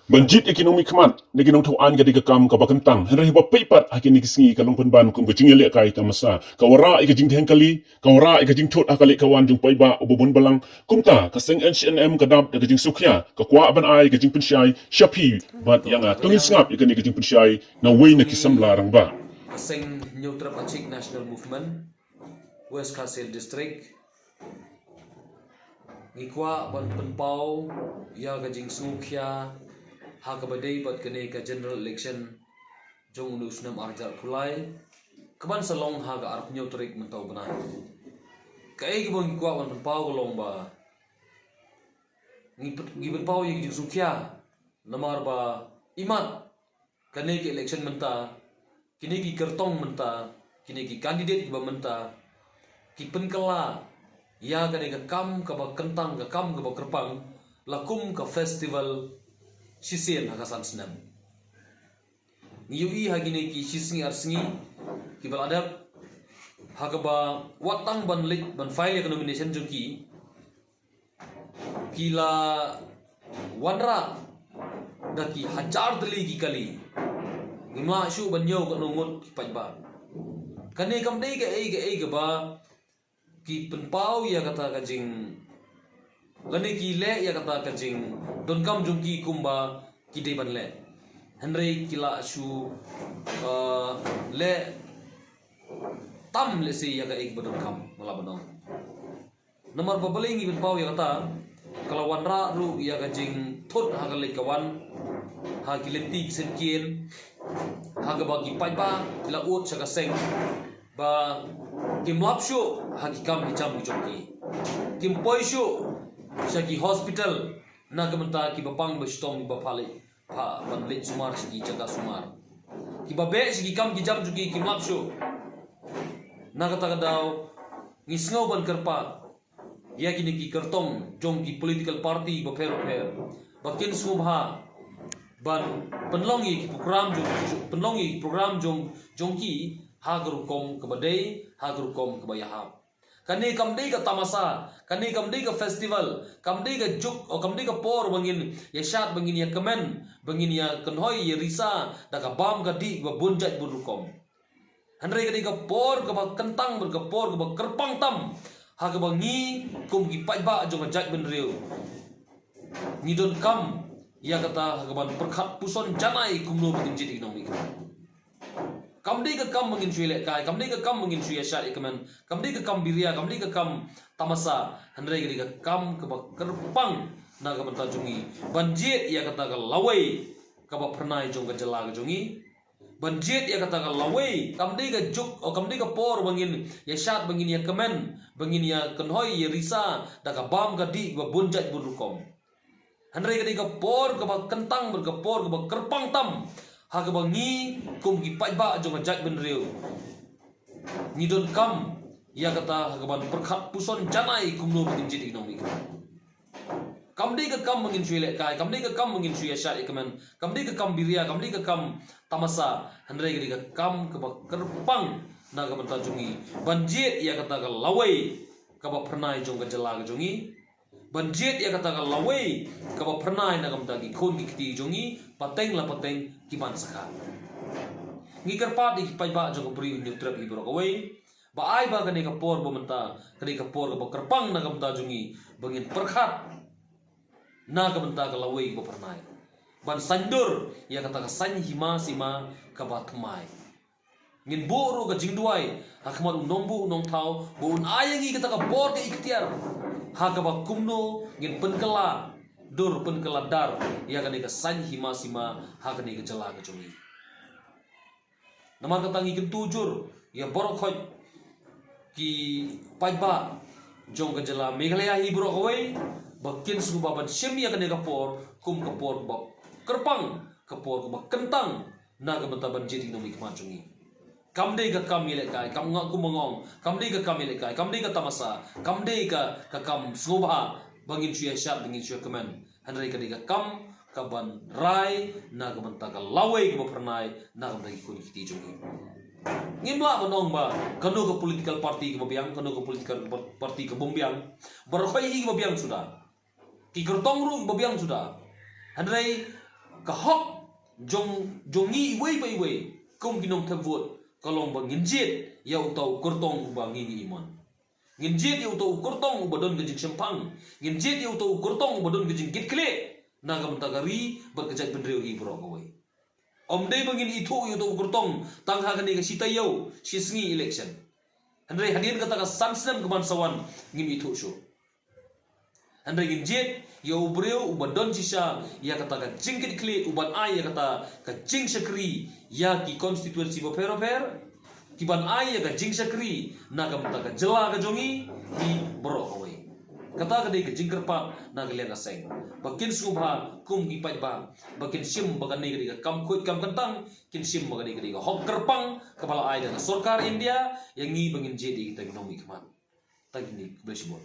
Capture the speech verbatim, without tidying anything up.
Ban jied ïa ki nongmihkhmat ne ki nongthaw aiñ ka dei ka kam kaba kyntang, hynrei haba peit pat ha kine ki sngi ka long pynban kum ka jingïalehkai tamasa, ka wanrah ïa ka jingdheng kali, ka wanrah ïa ka jingthut ha ka leit ka wan jong u paidbah uba bun balang. Kumta ka seng H N M ka dap da ka jingsngewkhia, ka kwah ban ai ïa ka jingpynshai sha phi bad ïa nga. To ngin sngap ïa kane ka jingpynshai na uwei na ki samla rangbah. Ka seng Hynñiewtrep Achik National Movement, West Khasi Hills District, ngi kwah ban pynpaw ïa ka jingsngewkhia ha kaba dei bad kane ka general election jong une u snem arhajar arphew lai, kaban sa long ha ka arphew hynñiew tarik mynta u bnai. Kaei kaba ngi kwah ban pynpaw ka long ba ngi pyn-, ngi pynpaw ïa ka jingsngewkhia, namar ba imat kane ka election mynta, kine ki kyrtong mynta, kine ki candidate kiba mynta, ki pynkylla ïa kane ka kam kaba kyntang, ka kam kaba kyrpang, la kum ka festival shisien ha ka san snem. Ngi ïohi ha kine ki shi sngi ar sngi kiba la dep, ha kaba wat tang ban leit ban file ïa ka nomination jong ki, ki la wanrah da ki hajar tylli ki kali. Ngim lah shuh ban ñiew katno ngut ki paidbah. Kane kam dei kaei kaei kaba ki pynpaw ïa kata ka jing, lane ki leh ïa kata ka jingdonkam jong ki kumba ki dei ban leh. Hynrei ki lah shu, uh, leh tam lehse ïa kaei kaba donkam, nga lah ban ong. Namar ba balei ngi pynpaw ïa kata, ka la wanrah ruh ïa ka jingthut ha ka leit ka wan, ha ki lynti ki syngkien, ha kaba ki paidbah ki la ud sha ka seng ba kim lap shuh ha ki kam ki jam ki jong ki. Kim poi shuh sha ki hospital na ka bynta kiba pang ba shitom kiba pha leit, pha ban leit sumar sha ki jaka sumar. Kiba beh sha ki kam ki jam jong ki kim lap shuh. Na kata ka daw ngi sngew ban kyrpad ïa kine ki kyrtong jong ki political party bapher bapher ba kin sngewbha ban pynlong ïa ki program jong, pynlong ïa ki program jong, jong ki ha ka rukom kaba dei, ha ka rukom kaba ïahap. Kane kam dei ka tamasa, kane kam dei ka festival, kam dei ka juk, o kam dei ka por ba ngin ïashad, ba ngin ïakmen, ba ngin ïakynhoi ïarisa da ka bam ka dih ba bun jait bun rukom. Hynrei ka dei ka por kaba kyntang bad ka por kaba kyrpang tam ha kaba ngi kum ki paidbah jong ka jaitbynriew ngi donkam ïa kata ha kaban pyrkhat puson janai kumno ba ngin jied ïa ki nongmihkhmat. Kam dei ka kam ba ngin shu ïalehkai, kam dei ka kam ba ngin shu ïashad ïakmen, kam dei ka kam biria, kam dei ka kam tamasa, hynrei ka dei ka kam kaba kyrpang na ka bynta jong ngi ban jied ïa kata ka lawei kaba phyrnai jong ka jylla ka jong ngi. Ban jied ïa kata ka lawei, kam dei ka juk, o kam dei ka por ba ngin ïashad, ba ngin ïakmen, ba ngin ïakynhoi ïarisa da ka bam ka dih ba bun jait bun rukom. Hynrei ka dei ka por kaba kyntang bad ka por kaba kyrpang tam ha kaba ngi kum ki paidbah jong ka jaitbynriew ngi donkam ïa kata ha kaban pyrkhat puson janai kumno ba ngin jied ïa ki nongmihkhmat. Kam dei ka kam ba ngin shu ïalehkai, kam dei ka kam ba ngin shu ïashad ïakmen, kam dei ka kam biria, kam dei ka kam tamasa, hynrei ka dei ka kam kaba kyrpang na ka bynta jong ngi ban jied ïa kata ka lawei kaba phyrnai jong ka jylla ka jong ngi. Ban jied ïa kata ka lawei kaba phyrnai na ka bynta ki khun ki kti jong ngi pateng la pateng kiban sa kha. Ngi kyrpad ïa ki paidbah jong ka Bri u Hynñiewtrep hi baroh kawei ba ai ba kane ka por ba mynta ka dei ka por kaba kyrpang na ka bynta jong ngi ba ngin pyrkhat na ka bynta ka lawei kaba phyrnai ban saiñdur ïa kata ka saiñ hima sima kaba thymmai. Ngin buh ruh ka jingduwai ha khmat u nongbuh u nongthaw ba un ai ïa ngi kata ka bor ka iktiar ha kaba kumno ngin pynkylla dur pynkylla dar ïa kane ka saiñ hima sima ha kane ka jylla ka jong ngi. Namar kata ngi kyntu jur ïa baroh khoit ki paidbah jong ka jylla Meghalaya hi baroh kawei ba kin sngewbha ban shim ïa kane ka por kum ka por ba kyrpang, ka por kaba kyntang na ka bynta ban jied ïa ki nongmihkhmat jong ngi. Kam dei ka kam ïalehkai, kam nga kum nga ong, kam dei ka kam ïalehkai, kam dei ka tamasa, kam dei ka, ka kam sngewbha ba ngin shu ïashad, ba ngin shu ïakmen. Hynrei ka dei ka kam kaban rai na ka bynta ka lawei kaba phyrnai na ka bynta ki khun ki kti jong ngi. Ngim lah ban ong ba kano ka political party kaba biang, kano ka political party kaba ym biang. Baroh khoit hi kiba biang suda. Ki kyrtong ruh kiba biang suda. Hynrei Ka hok jong jong ngi iwei pa iwei kum ki nongthep vote ka long ba ngin jied ïa uta u kyrtong uba ngi ngi imon. Ngin jied ïa uta u kyrtong uba don ka jingshemphang. Ngin jied ïa uta u kyrtong uba don ka jingkitkhlieh na ka bynta ka ri bad ka jaitbynriew hi baroh kawei. Ym dei ba ngin ithuh ïa uta u kyrtong tang ha kane ka shi taïew shi sngi election. Hynrei hadien kata ka san snem ka ban sa wan ngin ithuh shuh. Hynrei ngin jied ïa u briew uba don shisha ïa kata ka jingkitkhlieh, uban ai ïa kata ka jingshakri ïa ki constituency bapher bapher, ki ban ai ïa ka jingshakri na ka bynta ka jylla ka jong ngi hi baroh kawei. Kata ka dei ka jingkyrpad na ka liang ka seng ba kin sngewbha kum ki paidbah ba kin shim ba kane ka dei ka kam khuid kam kyntang, kin shim ba kane ka dei ka hok kyrpang kaba la ai da ka sorkar India ïa ngi ba ngin jied ïa kita ki nongmihkhmat. Tang kine, khublei shibun.